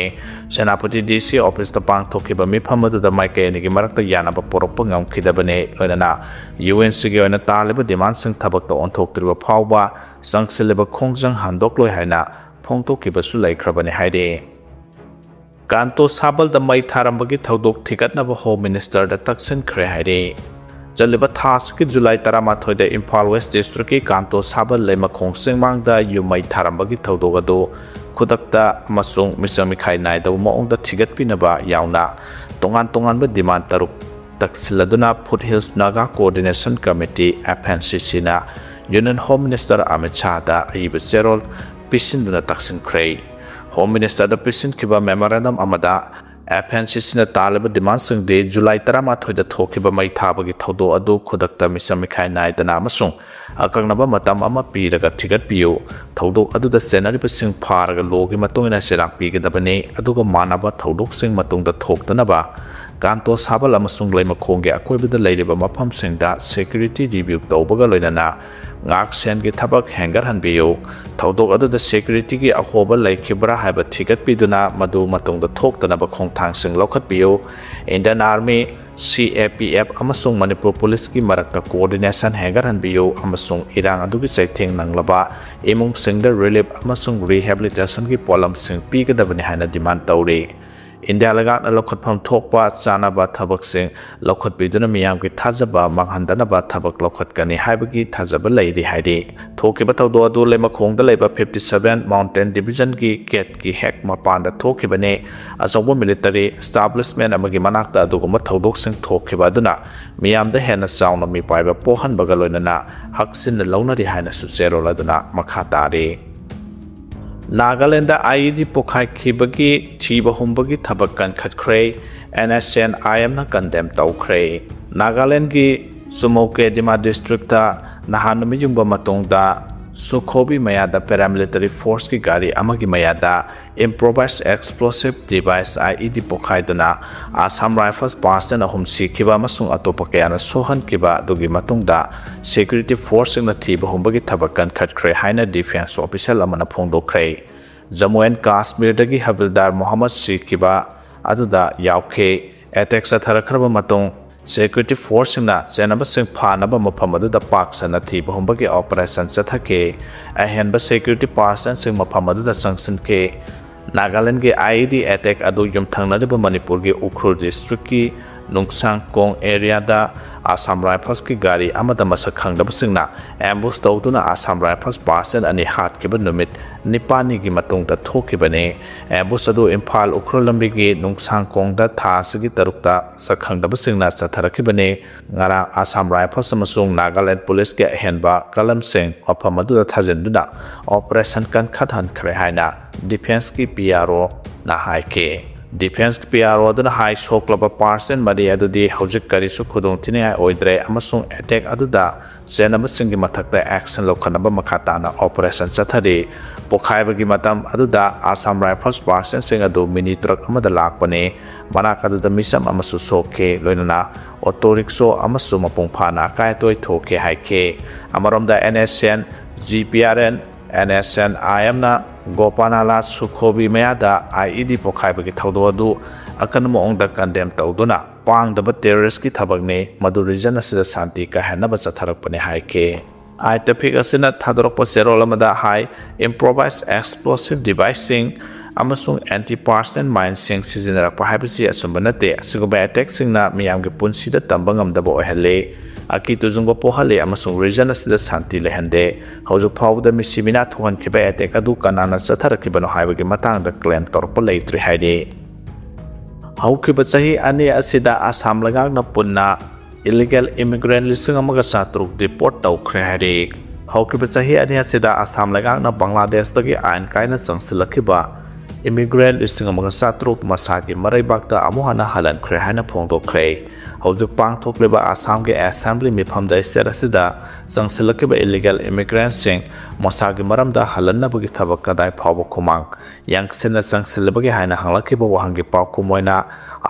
ꯁꯦꯅꯥꯄꯇꯤ DC officeꯇ ꯄꯥꯡꯊꯣꯛꯈꯤꯕ ꯃꯤꯐꯝ ꯑꯗꯨꯗ ꯃꯥꯏꯀꯩ ꯑꯅꯤꯒꯤ ꯃꯔꯛꯇ ꯌꯥꯅꯕ ꯄꯨꯔꯛꯄ ꯉꯝꯈꯤꯗꯕꯅꯤ꯫ ꯂꯣꯏꯅꯅ UNCꯒꯤ ꯑꯣꯏꯅ ꯇꯥꯜꯂꯤꯕ demandꯁꯤꯡ ꯊꯕꯛꯇ ꯑꯣꯟꯊꯣꯛꯇ꯭ꯔꯤꯕ ꯐꯥꯎꯕ ꯆꯪꯁꯤꯜꯂꯤꯕ ꯈꯣꯡꯖꯪ ꯍꯟꯗꯣꯛꯂꯣꯏ ꯍꯥꯏꯅ ꯐꯣꯡꯗꯣꯛꯈꯤꯕꯁꯨ ꯂꯩꯈ꯭ꯔꯕꯅꯤ ꯍꯥꯏꯔꯤ꯫ ꯀꯥꯟꯇꯣ ꯁꯥꯕꯜꯗ ꯃꯩ ꯊꯥꯔꯝꯕꯒꯤ ꯊꯧꯗꯣꯛ ꯊꯤꯒꯠꯅꯕ Home Ministerꯗ ꯇꯛꯁꯤꯟꯈ꯭ꯔꯦ ꯍꯥꯏꯔꯤ꯫ ꯆꯠꯂꯤꯕ ꯊꯥ ꯑꯁꯤꯒꯤ ꯖꯨꯂꯥꯏ ꯇꯔꯥꯃꯥꯊꯣꯏꯗ ꯏꯝꯐꯥꯜ West Districtꯀꯤ ꯀꯥꯟꯇꯣ ꯁꯥꯕꯜ ꯂꯩꯃꯈꯣꯡ ꯆꯤꯡꯃꯥꯡꯗ ꯌꯨꯝ ꯃꯩ ꯊꯥꯔꯝꯕꯒꯤ ꯊꯧꯗꯣꯛ ꯑꯗꯨ ꯈꯨꯗꯛꯇ ꯑꯃꯁꯨꯡ ꯃꯤꯆꯪ ꯃꯤꯈꯥꯏ ꯅꯥꯏꯗꯕ ꯃꯑꯣꯡꯗ ꯊꯤꯒꯠꯄꯤꯅꯕ ꯌꯥꯎꯅ ꯇꯣꯉꯥꯟ ꯇꯣꯉꯥꯟꯕ demand ꯇꯔꯨꯛ ꯇꯛꯁꯤꯜꯂꯗꯨꯅ Foothills Naga Coordination Committee, FNCCꯅ Union Home Minister Amit ꯁꯥꯍꯗ ꯑꯏꯕ ꯆꯦꯔꯣꯜ ꯄꯤꯁꯤꯟꯗꯨꯅ ꯇꯛꯁꯤꯟꯈ꯭ꯔꯦ꯫ Home Ministerꯗ ꯄꯤꯁꯤꯟꯈꯤꯕ memorandum ꯑꯃꯗ FNCCꯅ ꯇꯥꯜꯂꯤꯕ demandꯁꯤꯡꯗꯤ ꯖꯨꯂꯥꯏ ꯇꯔꯥꯃꯥꯊꯣꯏꯗ ꯊꯣꯛꯈꯤꯕ ꯃꯩ ꯊꯥꯕꯒꯤ ꯊꯧꯗꯣꯛ ꯑꯗꯨ ꯈꯨꯗꯛꯇ ꯃꯤꯆꯪ ꯃꯤꯈꯥꯏ ꯅꯥꯏꯗꯅ ꯑꯃꯁꯨꯡ ꯑꯀꯛꯅꯕ ꯃꯇꯝ ꯑꯃ ꯄꯤꯔꯒ ꯊꯤꯒꯠꯄꯤꯌꯨ꯫ ꯊꯧꯗꯣꯛ ꯑꯗꯨꯗ ꯆꯦꯟꯅꯔꯤꯕꯁꯤꯡ ꯐꯥꯔꯒ lawꯒꯤ ꯃꯇꯨꯡ ꯏꯟꯅ ꯆꯩꯔꯥꯛ ꯄꯤꯒꯗꯕꯅꯤ꯫ ꯑꯗꯨꯒ ꯃꯥꯟꯅꯕ ꯊꯧꯗꯣꯛꯁꯤꯡ ꯃꯇꯨꯡꯗ ꯊꯣꯛꯇꯅꯕ ꯀꯥꯟꯇꯣ ꯁꯥꯕꯜ ꯑꯃꯁꯨꯡ ꯂꯩꯃꯈꯣꯡꯒꯤ ꯑꯀꯣꯏꯕꯗ ꯂꯩꯔꯤꯕ ꯃꯐꯝꯁꯤꯡꯗ security review ꯇꯧꯕꯒ ꯂꯣꯏꯅꯅ ꯉꯥꯛꯁꯦꯟꯒꯤ ꯊꯕꯛ ꯍꯦꯟꯒꯠꯍꯟꯕꯤꯌꯨ꯫ ꯊꯧꯗꯣꯛ ꯑꯗꯨꯗ securityꯒꯤ ꯑꯍꯣꯕ ꯂꯩꯈꯤꯕ꯭ꯔꯥ ꯍꯥꯏꯕ ꯊꯤꯒꯠꯄꯤꯗꯨꯅ ꯃꯗꯨ ꯃꯇꯨꯡꯗ ꯊꯣꯛꯇꯅꯕ ꯈꯣꯡꯊꯥꯡꯁꯤꯡ ꯂꯧꯈꯠꯄꯤꯌꯨ꯫ Indian Army, CAPF ꯑꯃꯁꯨꯡ ꯃꯅꯤꯄꯨꯔ ꯄꯨꯂꯤꯁꯀꯤ ꯃꯔꯛꯇ coordination ꯍꯦꯟꯒꯠꯍꯟꯕꯤꯌꯨ ꯑꯃꯁꯨꯡ ꯏꯔꯥꯡ ꯑꯗꯨꯒꯤ ꯆꯩꯊꯦꯡ ꯅꯪꯂꯕ ꯏꯃꯨꯡꯁꯤꯡꯗ relief ꯑꯃꯁꯨꯡ rehabilitationꯒꯤ ꯄꯣꯠꯂꯝꯁꯤꯡ ꯄꯤꯒꯗꯕꯅꯤ ꯍꯥꯏꯅ demand ꯇꯧꯔꯤ꯫ ꯏꯟꯗꯤꯌꯥ ꯂꯩꯉꯥꯛꯅ ꯂꯧꯈꯠꯐꯝ ꯊꯣꯛꯄ ꯆꯥꯅꯕ ꯊꯕꯛꯁꯤꯡ ꯂꯧꯈꯠꯄꯤꯗꯨꯅ ꯃꯤꯌꯥꯝꯒꯤ ꯊꯥꯖꯕ ꯃꯥꯡꯍꯟꯗꯅꯕ ꯊꯕꯛ ꯂꯧꯈꯠꯀꯅꯤ ꯍꯥꯏꯕꯒꯤ ꯊꯥꯖꯕ ꯂꯩꯔꯤ ꯍꯥꯏꯔꯤ꯫ ꯊꯣꯛꯈꯤꯕ ꯊꯧꯗꯣꯛ ꯑꯗꯨ ꯂꯩꯃꯈꯣꯡꯗ ꯂꯩꯕ fifty seven Mountain Division ꯒꯤ gate ꯀꯤ ꯍꯦꯛ ꯃꯄꯥꯟꯗ ꯊꯣꯛꯈꯤꯕꯅꯤ꯫ ꯑꯆꯧꯕ military establishment ꯑꯃꯒꯤ ꯃꯅꯥꯛꯇ ꯑꯗꯨꯒꯨꯝꯕ ꯊꯧꯗꯣꯛꯁꯤꯡ ꯊꯣꯛꯈꯤꯕ ꯑꯗꯨꯅ ꯃꯤꯌꯥꯝꯗ ꯍꯦꯟꯅ ꯆꯥꯎꯅ ꯃꯤꯄꯥꯏꯕ ꯄꯣꯛꯍꯟꯕꯒ ꯂꯣꯏꯅꯅ ꯍꯛꯆꯤꯟꯅ ꯂꯧꯅꯔꯤ ꯍꯥꯏꯅꯁꯨ ꯆꯦꯔꯣꯜ ꯑꯗꯨꯅ ꯃꯈꯥ ꯇꯥꯔꯤ꯫ ꯅꯥꯒꯥꯂꯦꯟꯗ IED ꯄꯣꯈꯥꯏꯈꯤꯕꯒꯤ ꯊꯤꯕ ꯍꯨꯝꯕꯒꯤ ꯊꯕꯛ ꯀꯟꯈꯠꯈ꯭ꯔꯦ꯫ NSCN-IM ꯅ condemn ꯇꯧꯈ꯭ꯔꯦ꯫ ꯅꯥꯒꯥꯂꯦꯟꯒꯤ ꯆꯨꯃꯧꯀꯦꯗꯤꯃꯥ district ꯇ ꯅꯍꯥꯟ ꯅꯨꯃꯤꯠ ꯌꯨꯡꯕ ꯃꯇꯨꯡꯗ ꯁꯨꯈꯣꯕꯤ ꯃꯌꯥꯗ paramilitary force ꯀꯤ ꯒꯥꯔꯤ ꯑꯃꯒꯤ ꯃꯌꯥꯗ improvised explosive device, IED, ꯄꯣꯈꯥꯏꯗꯨꯅ Assam Rifles personnel ꯑꯍꯨꯝ ꯁꯤꯈꯤꯕ ꯑꯃꯁꯨꯡ ꯑꯇꯣꯞꯄ ꯀꯌꯥꯅ ꯁꯣꯛꯍꯟꯈꯤꯕ ꯑꯗꯨꯒꯤ ꯃꯇꯨꯡꯗ security force ꯁꯤꯡꯅ ꯊꯤꯕ ꯍꯨꯝꯕꯒꯤ ꯊꯕꯛ ꯀꯟꯈꯠꯈ꯭ꯔꯦ ꯍꯥꯏꯅ defence official ꯑꯃꯅ ꯐꯣꯡꯗꯣꯛꯈ꯭ꯔꯦ꯫ ꯖꯝꯃꯨ ꯑꯦꯟ ꯀꯥꯁꯃꯤꯔꯗꯒꯤ ꯍꯕꯤꯜꯗꯥꯔ ꯃꯣꯍꯝꯃꯗ ꯁꯤꯈꯤꯕ ꯑꯗꯨꯗ ꯌꯥꯎꯈꯤ꯫ Attack ꯆꯠꯊꯔꯛꯈ꯭ꯔꯕ ꯃꯇꯨꯡ security force ꯁꯤꯡꯅ ꯆꯦꯟꯅꯕꯁꯤꯡ ꯐꯥꯅꯕ ꯃꯐꯝ ꯑꯗꯨꯗ ꯄꯥꯛ ꯁꯟꯅ ꯊꯤꯕ ꯍꯨꯝꯕꯒꯤ operation ꯆꯠꯊꯈꯤ꯫ ꯑꯍꯦꯟꯕ security personnel ꯁꯤꯡ ꯃꯐꯝ ꯑꯗꯨꯗ ꯆꯪꯁꯤꯟꯈꯤ꯫ ꯅꯥꯒꯥꯂꯦꯟꯒꯤ IED attack ꯑꯗꯨ ꯌꯨꯝꯊꯪꯅꯔꯤꯕ ꯃꯅꯤꯄꯨꯔꯒꯤ ꯎꯈ꯭ꯔꯨꯜ district ꯀꯤ ꯅꯨꯡꯁꯥꯡꯀꯣꯡ area ꯗ Assam Rifles ꯀꯤ ꯒꯥꯔꯤ ꯑꯃꯗ ꯃꯁꯛ ꯈꯪꯗꯕꯁꯤꯡꯅ ambush ꯇꯧꯗꯨꯅ Assam Rifles personnel ꯑꯅꯤ ꯍꯥꯠꯈꯤꯕ ꯅꯨꯃꯤꯠ ꯅꯤꯄꯥꯜꯅꯤꯒꯤ ꯃꯇꯨꯡꯗ ꯊꯣꯛꯈꯤꯕꯅꯤ꯫ Ambush ꯑꯗꯨ ꯏꯝꯐꯥꯜ ꯎꯈ꯭ꯔꯨꯜ ꯂꯝꯕꯤꯒꯤ ꯅꯨꯡꯁꯥꯡꯀꯣꯡꯗ ꯊꯥ ꯑꯁꯤꯒꯤ ꯇꯔꯨꯛꯇ ꯁꯛ ꯈꯪꯗꯕꯁꯤꯡꯅ ꯆꯠꯊꯔꯛꯈꯤꯕꯅꯤ꯫ ꯉꯔꯥꯡ Assam Rifles ꯑꯃꯁꯨꯡ Nagaland Police ꯀꯤ ꯑꯍꯦꯟꯕ ꯀꯂꯝꯁꯤꯡ ꯃꯐꯝ ꯑꯗꯨꯗ ꯊꯥꯖꯤꯟꯗꯨꯅ operation ꯀꯟꯈꯠꯍꯟꯈ꯭ꯔꯦ ꯍꯥꯏꯅ defence ꯀꯤ PRO ꯅ ꯍꯥꯏꯈꯤ꯫ Defence ꯀꯤ PRO ꯑꯗꯨꯅ ꯍꯥꯏ, ꯁꯣꯛꯂꯕ personnel ꯃꯔꯤ ꯑꯗꯨꯗꯤ ꯍꯧꯖꯤꯛ ꯀꯔꯤꯁꯨ ꯈꯨꯗꯣꯡꯊꯤꯅꯤꯡꯉꯥꯏ ꯑꯣꯏꯗ꯭ꯔꯦ ꯑꯃꯁꯨꯡ attack ꯑꯗꯨꯗ ꯆꯦꯟꯅꯕꯁꯤꯡꯒꯤ ꯃꯊꯛꯇ action ꯂꯧꯈꯠꯅꯕ ꯃꯈꯥ ꯇꯥꯅ operation ꯆꯠꯊꯔꯤ꯫ ꯄꯣꯈꯥꯏꯕꯒꯤ ꯃꯇꯝ ꯑꯗꯨꯗ Assam Rifles personnel ꯁꯤꯡ ꯑꯗꯨ mini truck ꯑꯃꯗ ꯂꯥꯛꯄꯅꯤ꯫ ꯃꯅꯥꯛ ꯑꯗꯨꯗ ꯃꯤꯆꯝ ꯑꯃꯁꯨ ꯁꯣꯛꯈꯤ, ꯂꯣꯏꯅꯅ auto rickshaw ꯑꯃꯁꯨ ꯃꯄꯨꯡ ꯐꯥꯅ ꯑꯀꯥꯏ ꯑꯇꯣꯏ ꯊꯣꯛꯈꯤ ꯍꯥꯏꯈꯤ꯫ ꯑꯃꯔꯣꯝꯗ NSCN, GPRN, NSCN-IM ꯅ ꯒꯣꯄꯥꯅꯥꯂꯥ ꯁꯨꯈꯣꯕꯤ ꯃꯌꯥꯗ IED ꯄꯣꯈꯥꯏꯕꯒꯤ ꯊꯧꯗꯣꯛ ꯑꯗꯨ ꯑꯀꯟꯕ ꯃꯑꯣꯡꯗ condemn ꯇꯧꯗꯨꯅ, ꯄꯥꯡꯗꯕ terrorist ꯀꯤ ꯊꯕꯛꯅꯤ, ꯃꯗꯨ region ꯑꯁꯤꯗ ꯁꯥꯟꯇꯤ ꯀꯥꯏꯍꯟꯅꯕ ꯆꯠꯊꯔꯛꯄꯅꯤ ꯍꯥꯏꯈꯤ꯫ ITFIC ꯑꯁꯤꯅ ꯊꯥꯗꯣꯔꯛꯄ ꯆꯦꯔꯣꯜ ꯑꯃꯗ ꯍꯥꯏ, improvised explosive device ꯁꯤꯡ, ꯑꯃꯁꯨꯡ anti-personnel mineꯁꯤꯡ ꯁꯤꯖꯤꯟꯅꯔꯛꯄ ꯍꯥꯏꯕꯁꯤ ꯑꯆꯨꯝꯕ ꯅꯠꯇꯦ꯫ ꯑꯁꯤꯒꯨꯝꯕ attackꯁꯤꯡꯅ ꯃꯤꯌꯥꯝꯒꯤ ꯄꯨꯟꯁꯤꯗ ꯇꯝꯕ ꯉꯝꯗꯕ ꯑꯣꯏꯍꯜꯂꯤ, ꯑꯀꯤ ꯇꯨꯖꯨꯡꯕ ꯄꯣꯛꯍꯜꯂꯤ ꯑꯃꯁꯨꯡ region ꯑꯁꯤꯗ ꯁꯥꯟꯇꯤ ꯂꯩꯍꯟꯗꯦ꯫ ꯍꯧꯖꯤꯛ ꯐꯥꯎꯕꯗ ꯃꯤꯁꯤ ꯃꯤꯅꯥ ꯊꯣꯛꯍꯟꯈꯤꯕ attack ꯑꯗꯨ ꯀꯅꯥꯅ ꯆꯠꯊꯔꯛꯈꯤꯕꯅꯣ ꯍꯥꯏꯕꯒꯤ ꯃꯇꯥꯡꯗ claim ꯇꯧꯔꯛꯄ ꯂꯩꯇ꯭ꯔꯤ ꯍꯥꯏꯔꯤ꯫ ꯍꯧꯈꯤꯕ ꯆꯍꯤ ꯑꯅꯤ ꯑꯁꯤꯗ ꯑꯁꯥꯝ ꯂꯩꯉꯥꯛꯅ ꯄꯨꯟꯅ illegal immigrant ꯂꯤꯁꯤꯡ ꯑꯃꯒ ꯆꯥꯇꯔꯨꯛ deport ꯇꯧꯈ꯭ꯔꯦ ꯍꯥꯏꯔꯤ꯫ ꯍꯧꯈꯤꯕ ꯆꯍꯤ ꯑꯅꯤ ꯑꯁꯤꯗ ꯑꯁꯥꯝ ꯂꯩꯉꯥꯛꯅ ꯕꯪꯒ꯭ꯂꯥꯗꯦꯁꯇꯒꯤ ꯑꯥꯏꯟ ꯀꯥꯏꯅ ꯆꯪꯁꯤꯜꯂꯛꯈꯤꯕ immigrant ꯂꯤꯁꯤꯡ ꯑꯃꯒ ꯆꯥꯇꯔꯨꯛ ꯃꯁꯥꯒꯤ ꯃꯔꯩꯕꯥꯛꯇ ꯑꯃꯨꯛ ꯍꯟꯅ ꯍꯜꯍꯟꯈ꯭ꯔꯦ ꯍꯥꯏꯅ ꯐꯣꯡꯗꯣꯛꯈ꯭ꯔꯦ꯫ ꯍꯧꯖꯤꯛ ꯄꯥꯡꯊꯣꯛꯂꯤꯕ ꯑꯁꯥꯝꯒꯤ assembly ꯃꯤꯐꯝꯗ state ꯑꯁꯤꯗ ꯆꯪꯁꯤꯜꯂꯛꯈꯤꯕ illegal immigrantꯁꯤꯡ ꯃꯁꯥꯒꯤ ꯃꯔꯝꯗ ꯍꯜꯍꯟꯅꯕꯒꯤ ꯊꯕꯛ ꯀꯗꯥꯏ ꯐꯥꯎꯕ ꯈꯨꯃꯥꯡ ꯌꯥꯡꯁꯤꯟꯅ ꯆꯪꯁꯤꯜꯂꯤꯕꯒꯦ ꯍꯥꯏꯅ ꯍꯪꯂꯛꯈꯤꯕ ꯋꯥꯍꯪꯒꯤ ꯄꯥꯎꯈꯨꯝ ꯑꯣꯏꯅ,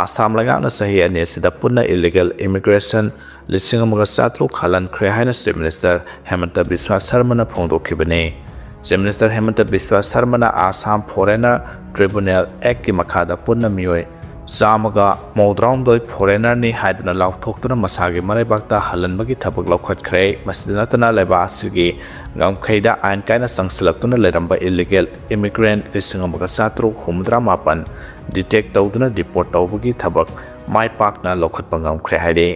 ꯑꯁꯥꯝ ꯂꯩꯉꯥꯛꯅ ꯆꯍꯤ ꯑꯅꯤ ꯑꯁꯤꯗ ꯄꯨꯟꯅ illegal immigrant ꯂꯤꯁꯤꯡ ꯑꯃꯒ ꯆꯥꯇꯔꯨꯛ ꯍꯜꯍꯟꯈ꯭ꯔꯦ ꯍꯥꯏꯅ Chief Minister ꯍꯦꯃꯟꯇ ꯕꯤꯁ꯭ꯋꯥ ꯁꯔꯃꯅ ꯐꯣꯡꯗꯣꯛꯈꯤꯕꯅꯤ꯫ Chief Minister ꯍꯦꯃꯟꯇ ꯕꯤꯁ꯭ꯋꯥ ꯁꯔꯃꯅ Assam Foreigner Tribunal Actꯀꯤ ꯃꯈꯥꯗ ꯄꯨꯟꯅ ꯃꯤꯑꯣꯏ ꯆꯥꯝꯃꯒ ꯃꯧꯗ꯭ꯔꯥꯍꯨꯝꯗꯣꯏ foreignerꯅꯤ ꯍꯥꯏꯗꯨꯅ ꯂꯥꯎꯊꯣꯛꯇꯨꯅ ꯃꯁꯥꯒꯤ ꯃꯔꯩꯕꯥꯛꯇ ꯍꯜꯍꯟꯕꯒꯤ ꯊꯕꯛ ꯂꯧꯈꯠꯈ꯭ꯔꯦ꯫ ꯃꯁꯤꯗ ꯅꯠꯇꯅ ꯂꯩꯕꯥꯛ ꯑꯁꯤꯒꯤ ꯉꯝꯈꯩꯗ ꯑꯥꯏꯟ ꯀꯥꯏꯅ ꯆꯪꯁꯤꯜꯂꯛꯇꯨꯅ ꯂꯩꯔꯝꯕ illegal immigrant ꯂꯤꯁꯤꯡ ꯑꯃꯒ ꯆꯥꯇꯔꯨꯛ ꯍꯨꯝꯐꯨꯇꯔꯥ ꯃꯥꯄꯟ detect ꯇꯧꯗꯨꯅ deport ꯇꯧꯕꯒꯤ ꯊꯕꯛ ꯃꯥꯏ ꯄꯥꯛꯅ ꯂꯧꯈꯠꯄ ꯉꯝꯈ꯭ꯔꯦ ꯍꯥꯏꯔꯤ꯫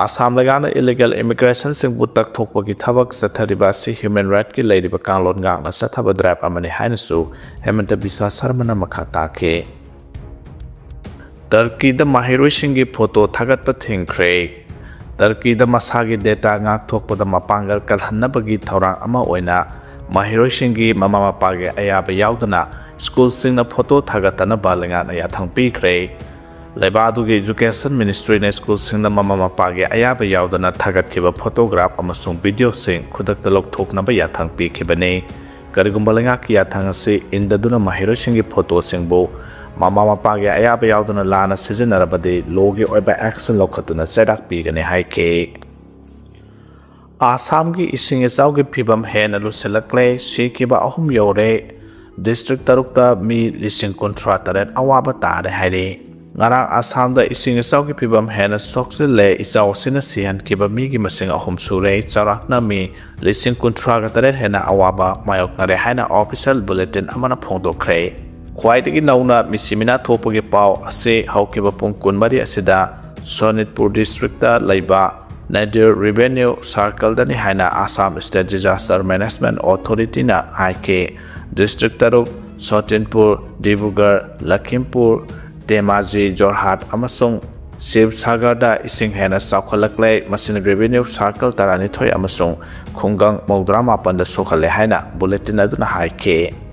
ꯑꯁꯥꯝ ꯂꯩꯉꯥꯛꯅ illegal immigrantꯁꯤꯡꯕꯨ ꯇꯛꯊꯣꯛꯄꯒꯤ ꯊꯕꯛ ꯆꯠꯊꯔꯤꯕ ꯑꯁꯤ human rightꯀꯤ ꯂꯩꯔꯤꯕ ꯀꯥꯡꯂꯣꯟ ꯉꯥꯛꯅ ꯆꯠꯊꯕ drive ꯑꯃꯅꯤ ꯍꯥꯏꯅꯁꯨ ꯍꯦꯃꯟꯇ ꯕꯤꯁ꯭ꯋꯥ ꯁꯔꯃꯅ ꯃꯈꯥ ꯇꯥꯈꯤ꯫ ꯇꯔꯀꯤꯗ ꯃꯍꯩꯔꯣꯏꯁꯤꯡꯒꯤ photo ꯊꯥꯒꯠꯄ ꯊꯤꯡꯈ꯭ꯔꯦ꯫ ꯇꯔꯀꯤꯗ ꯃꯁꯥꯒꯤ data ꯉꯥꯛꯊꯣꯛꯄꯗ ꯃꯄꯥꯡꯒꯜ ꯀꯜꯍꯟꯅꯕꯒꯤ ꯊꯧꯔꯥꯡ ꯑꯃ ꯑꯣꯏꯅ ꯃꯍꯩꯔꯣꯏꯁꯤꯡꯒꯤ ꯃꯃꯥ ꯃꯄꯥꯒꯤ ꯑꯌꯥꯕ ꯌꯥꯎꯗꯅ ꯁ꯭ꯀꯨꯜꯁꯤꯡꯅ photo ꯊꯥꯒꯠꯇꯅꯕ ꯂꯩꯉꯥꯛꯅ ꯌꯥꯊꯪ ꯄꯤꯈ꯭ꯔꯦ꯫ ꯂꯩꯕꯥꯛ ꯑꯗꯨꯒꯤ education ministryꯅ ꯁ꯭ꯀꯨꯜꯁꯤꯡꯅ ꯃꯃꯥ ꯃꯄꯥꯒꯤ ꯑꯌꯥꯕ ꯌꯥꯎꯗꯅ ꯊꯥꯒꯠꯈꯤꯕ photograph ꯑꯃꯁꯨꯡ videoꯁꯤꯡ ꯈꯨꯗꯛꯇ ꯂꯧꯊꯣꯛꯅꯕ ꯌꯥꯊꯪ ꯄꯤꯈꯤꯕꯅꯤ꯫ ꯀꯔꯤꯒꯨꯝꯕ ꯂꯩꯉꯥꯛꯀꯤ ꯌꯥꯊꯪ ꯑꯁꯤ ꯏꯟꯗꯗꯨꯅ ꯃꯍꯩꯔꯣꯏꯁꯤꯡꯒꯤ photoꯁꯤꯡꯕꯨ ꯃꯃꯥ ꯃꯄꯥꯒꯤ ꯑꯌꯥꯕ ꯌꯥꯎꯗꯅ ꯂꯥꯟꯅ ꯁꯤꯖꯤꯟꯅꯔꯕꯗꯤ lawꯒꯤ ꯑꯣꯏꯕ action ꯂꯧꯈꯠꯇꯨꯅ ꯆꯩꯔꯥꯛ ꯄꯤꯒꯅꯤ ꯍꯥꯏꯈꯤ꯫ ꯑꯁꯥꯝꯒꯤ ꯏꯁꯤꯡ ꯏꯆꯥꯎꯒꯤ ꯐꯤꯕꯝ ꯍꯦꯟꯅ ꯂꯨꯁꯤꯜꯂꯛꯂꯦ, ꯁꯤꯈꯤꯕ ꯑꯍꯨꯝ ꯌꯧꯔꯦ, district ꯇꯔꯨꯛꯇ ꯃꯤ ꯂꯤꯁꯤꯡ ꯀꯨꯟꯊ꯭ꯔꯥ ꯇꯔꯦꯠ ꯑꯋꯥꯕ ꯇꯥꯔꯦ ꯍꯥꯏꯔꯤ꯫ ꯉꯔꯥꯡ ꯑꯁꯥꯝꯗ ꯏꯁꯤꯡ ꯏꯆꯥꯎꯒꯤ ꯐꯤꯕꯝ ꯍꯦꯟꯅ ꯁꯣꯛꯆꯤꯜꯂꯦ, ꯏꯆꯥꯎ ꯑꯁꯤꯅ ꯁꯤꯍꯟꯈꯤꯕ ꯃꯤꯒꯤ ꯃꯁꯤꯡ ꯑꯍꯨꯝ ꯁꯨꯔꯦ, ꯆꯥꯎꯔꯥꯛꯅ ꯃꯤ ꯂꯤꯁꯤꯡ ꯀꯨꯟꯊ꯭ꯔꯥꯒ ꯇꯔꯦꯠ ꯍꯦꯟꯅ ꯑꯋꯥꯕ ꯃꯥꯌꯣꯛꯅꯔꯦ ꯍꯥꯏꯅ official bulletin ꯑꯃꯅ ꯐꯣꯡꯗꯣꯛꯈ꯭ꯔꯦ꯫ ꯈ꯭ꯋꯥꯏꯗꯒꯤ ꯅꯧꯅ ꯃꯤꯁꯤ ꯃꯤꯅꯥ ꯊꯣꯛꯄꯒꯤ ꯄꯥꯎ ꯑꯁꯤ ꯍꯧꯈꯤꯕ ꯄꯨꯡ ꯀꯨꯟꯃꯔꯤ ꯑꯁꯤꯗ ꯁꯣꯅꯤꯠꯄꯨꯔ district ꯇ ꯂꯩꯕ Nadir Revenue Circle ꯗꯅꯤ ꯍꯥꯏꯅ Assam State Disaster Management Authority ꯅ ꯍꯥꯏꯈꯤ꯫ District ꯇꯔꯨꯛ, ꯁꯣꯇꯤꯟꯄꯨꯔ, ꯗꯤꯕ꯭ꯔꯨꯒꯔ, ꯂꯈꯤꯝꯄꯨꯔ, ꯙꯦꯃꯥꯖꯤ, ꯖꯣꯔꯍꯥꯠ ꯑꯃꯁꯨꯡ ꯁꯤꯕꯁꯥꯒꯔꯗ ꯏꯁꯤꯡ ꯍꯦꯟꯅ ꯆꯥꯎꯈꯠꯂꯛꯂꯦ꯫ ꯃꯁꯤꯅ revenue circle ꯇꯔꯥꯅꯤꯊꯣꯏ ꯑꯃꯁꯨꯡ ꯈꯨꯡꯒꯪ ꯃꯧꯗ꯭ꯔꯥ ꯃꯥꯄꯟꯗ ꯁꯣꯛꯍꯜꯂꯦ ꯍꯥꯏꯅ bulletin ꯑꯗꯨꯅ ꯍꯥꯏꯈꯤ꯫